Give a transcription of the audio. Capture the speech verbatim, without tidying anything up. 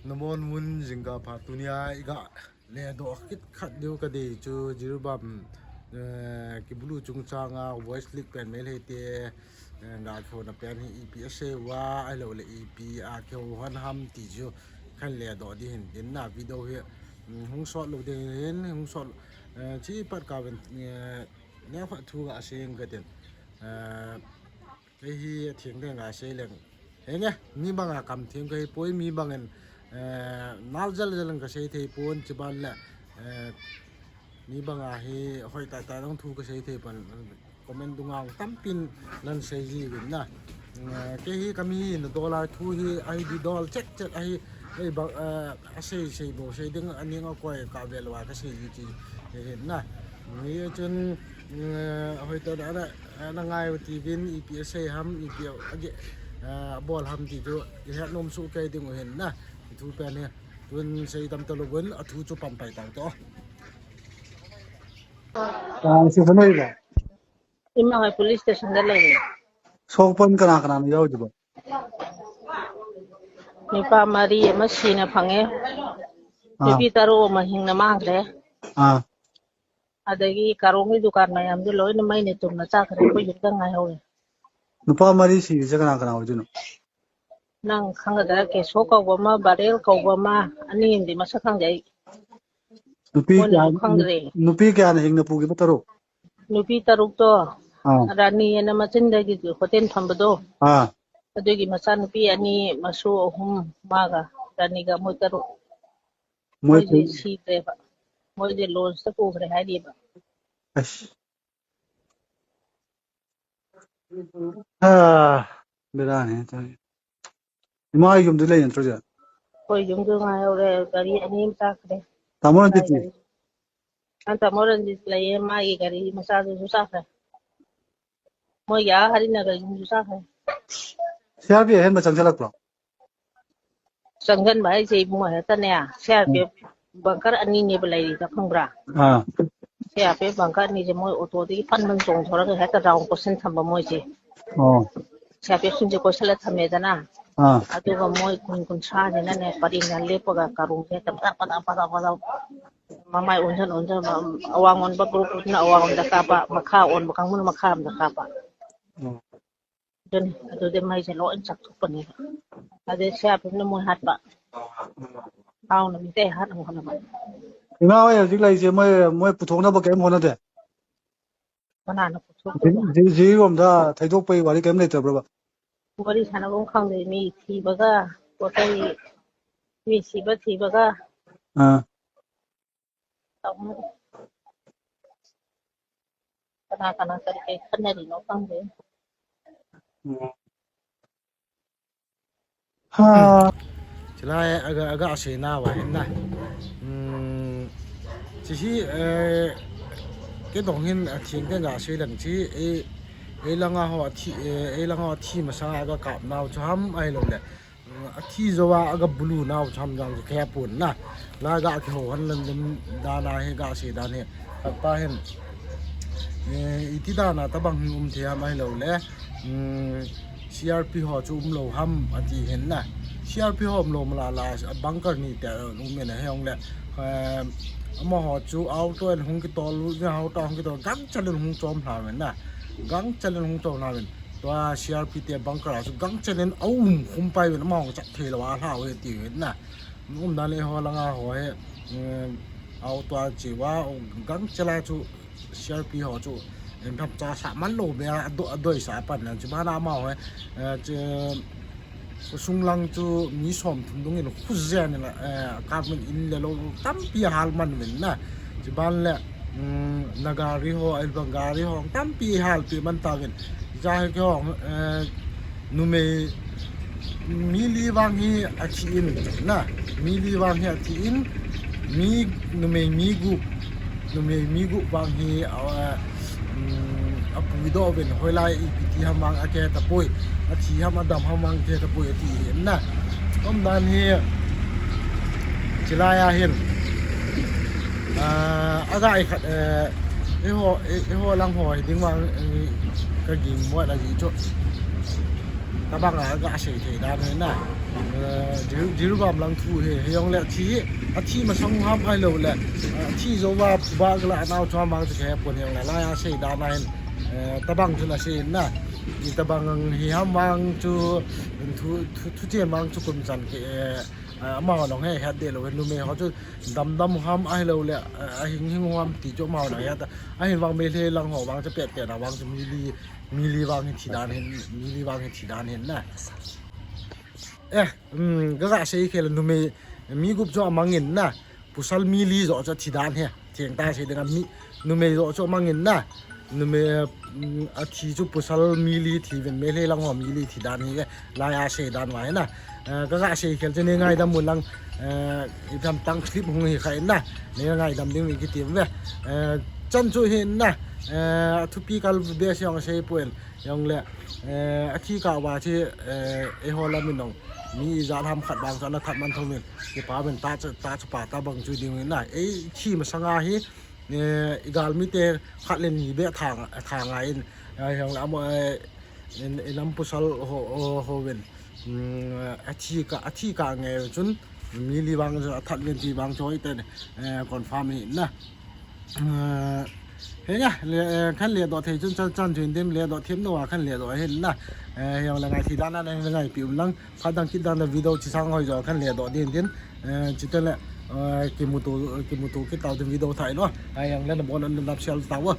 Nabonun jingkah pha. Tunia iga ledoh kit khat diu kadei chu Jiribam, eh, kibulu chungchanga voice leak pen Meitei te, eh, ga kihou na pen hi ipi asei uva, ahilou le ipi a kihou hon ham ti chu kahin ledoh ding ahin tin na video hi, mm, hung sot lou ding ahin, hung sot, eh, chi pat kah uvin, eh, neokhat thu ga sei inge katin. Eh, Kei hi atheng ding a sei leng. Henge, mi banga kam theng kahi poi, mi bangin, eh, nal jel jel in kasei thei pon, chuban le, eh, mi banga hi hoitah tah dong thu kasei thei pon, comment dunga tampin nan sei ji uvin na. Eh, kei hi kami hi nadol a thu hi, ahi didol chet chet ahi, ahi bang, eh, asei sei bou sei ding, aning akoi kah vel uva kasei ji ti ahin na. Hichun, eh, hoitah tah a, eh, nangai u tivin, ipi asei ham, ipi a, age, eh, abol ham ti chu ihet nom soh kei ding u ahin na. Thu pen hi tun sei tam talou vin, athu chu pang pai tau to. Ah, si khanoi ba? Ima hoi police station da lei. Sokpon kana kana na yau ji ba? Nupa mari ama sina phange. Ah. Nupi taruk ama hingna mangre. Ah. Adagi Karong hi dukan mayam du loina maina tumna chakre, koi yum da ngai hoi. Nupa mari si je kana kana hoi jinu. Nang khangda Keso kouva ama, Barel kouva ama, ani in di masa khangdai. Nupi koi kya, khangre. Nupi kya na hingna pu ki ba taruk? Nupi taruk to. Ah. Rani ana machin da ki hotel phamba do. Ah. Adagi macha nupi ani masu ahum maga Rani ga moi taruk. Moi moi je si te ba. Moi je lon sa ko kre hai di ba. Ash. Ah, bera ne ta. Ima yum du lei yan tro ja. Koi yum du ngai ore gari ani ta kre. Tamo na ti. An tamo ran di lei ma ye gari macha du sa kre. Moi ya hari na gari yum du sa kre. Siya bi hen ba chang chalak pro. Changjan ba hai sei bunga heta ne, C R P F bunker ani ni ba lei ta khang bra. Ah. C R P F bunker ani je moi auto di pan man chong thora heta round ko sen thamba moi je. Oh. C R P F sun je ko sala thame da na. Ah. Atu ga moi kun kun sa ne na ne pari na le pa ga Karong je tam ta pa ta pa ta pa ta. Mamai unjan unjan awang on ba group na awang on da ka pa makha on ba kang mun makha da ka pa. Oh. Dun, adu de mai se lo in chak thuk pani. Ade sia pun na moi hat ba. Hau na mi te hat ang khana ba. Ima oi, hojik lai se moi, moi puthok na ba kem hona de. Mana na puthok. Ji, ji, ji gom da, thai thok pai wari kem le ta bro ba. Wari sana gom khang de mi thi ba ga, ko tai mi si ba thi ba ga. Ah. Kana kana kari kai khanari no kang de. Ha. Chilai aga, aga asei na va hin na. Hmm. Chi hi, eh, kei dong hin atheng te ga sei lang chi, eh, eh langa ho athi, eh, eh langa ho athi masanga aga kap nau chu ham ahilou le. Athi jouva aga bulu nau chu ham jong chu kei apon na. La ga kihou hon lam lam dan a hi ga sei dan hi. Khat pa hin, eh, iti dan a tabang hi um thei ham ahilou le, um, C R P ho chu um lou ham ati hin na. C R P ho um lou mala la bunker ni te um in ahi ong le, eh, amaho chu auto in hung kitol u, auto hung kitol, gangchel in hung chom lha uvin na. Gangchel in hung chom lha uvin. Tua C R P te bunker a chu gangchel in aum khum pai uvin, amaho chat thei lou a lha u hi ti uvin na. Um dan le ho langa ho hi, um, auto a che uva, gangchel a chu C R P ho chu, um, tham cha sa man lou be a, ado, adoi sa pan na, chu bana amaho hi, eh, che, Khosung lang chu mi som thum dung in khu jen in, eh, kap in in le lo tampi hal man uvin na. Chuban le, um, na gari ho, ahi bang gari ho, tampi hal pi man tauvin. Jahi kihong, eh, numei mi li vang hi athi in na, mi li vang hi athi in, mi numei mi gup, numei mi gup vang hi, ah, um, apui doh uvin, hoilai ipi ti ham vang akihe tapoi, athi ham adam ham vang akihe tapoi ati hi na. Umdan hi, chilai a hin, ah, aga i khat, eh, eiho, eh, eiho lang ho hi ding vang, eh, kaging mo la ji chu. Tabang a aga sei thei dan hi na. Eh, Jirubam lang thu hi, hijongle thi, athi masang ham ahilou le, athi jouva phuba gala anau chu ham vang chu kahepon hijongle, laiya sei dan a hin, eh, tobang chun asei in na. Itobang hi ham vang chu, thu, thu, thuchen vang chu kum chan ke, eh, amahon he het deh lou, numei ho chu damdam ham ahilou le, eh, ahing hing ham ti chu amahon het a. Ahin vang Meitei lang ho vang chu pet pet a vang chu mi li, mi li vang hi thi dan hin, mi li vang hi thi dan hin na. Eh, um, kaga sei khel numei, mi gup chu amang in na, pasal mi li joh chu thi dan hi, thengtah sei dinga mi, numei joh chu amang in na, numei, um, athi chu pasal mi li thi uvin Meitei lang ho mi li thi dan hi, laiya sei dan uva hi na. Eh, kaga sei khel chu nei ngaidam un lang, eh, itham tang clip hung hi kha in na, nei ngaidam ding in kiti uve. Eh, chan chu hi in na, eh, thupi kal be se jong sei poi. Hijongle, eh, athi kah uva chu, eh, eiho lam in jong mi ijat ham khat vang chu ana that man thou in, kipa uvin ta chu, ta chu pa tobang chu ding in na. Eithi masanga hi, eh, igalmite khat le ni beh tha nga, tha nga in, eh, hijongle amaho, eh, in, inam pasal ho, ho, ho uvin, um, athi kah, athi kah nge chun mi li vang chu athat uvin ti vang chu hoitah in, eh, confirm hi in na. Eh, he ya, le, eh, kan ledoh thei chun chan, chan chu in dim, ledoh them nau a kan ledoh ahin na. Eh, hijongle ngai thi dan a na, ngaipi un lang, phat dang kit dan a video chisang hoi joh kan ledoh ding tin. Eh, chuteng le, eh, kimuto, kimuto kit tau tin video thah in o. Hijongle nabon un nabsel tau o.